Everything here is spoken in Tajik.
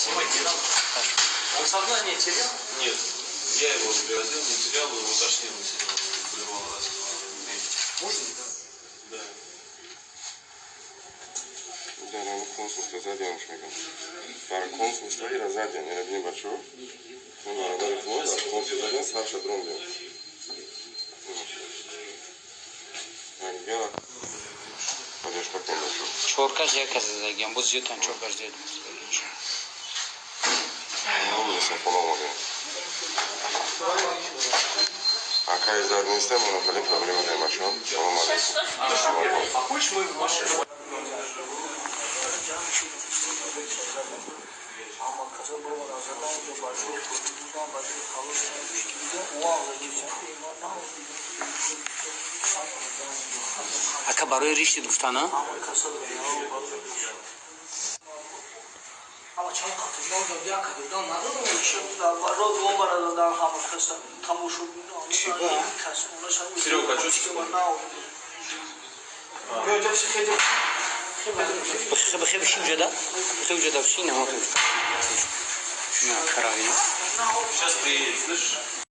Снимать не надо. Он сознание терял? Нет, я его привозил, не терял, его тошнило сильно, блевал раз, два, три. Можно? Да. Дар ҳамин консульство задиамш мегам. Дар консульство ира задиам, ира бинем, бачаҳо. Мо бародари хумо дар консул задиам, сарша дрондем. Дигар поддержка кун, бачаҳо. Чоркаш як кас задагиам, боз зиёдтан, чоркаш зиёд. Милисияхона омадем. Акай зад нестем, мо хеле проблема дорем, бачаҳо. Салом алейкум. А хочешь, мы в машину? Ака, барои риштид гуфтана? Серега, а что Бихе бишин ҷода, бихе ҷода бишин, намо. На, каравина. Сейчас приедет, слышишь?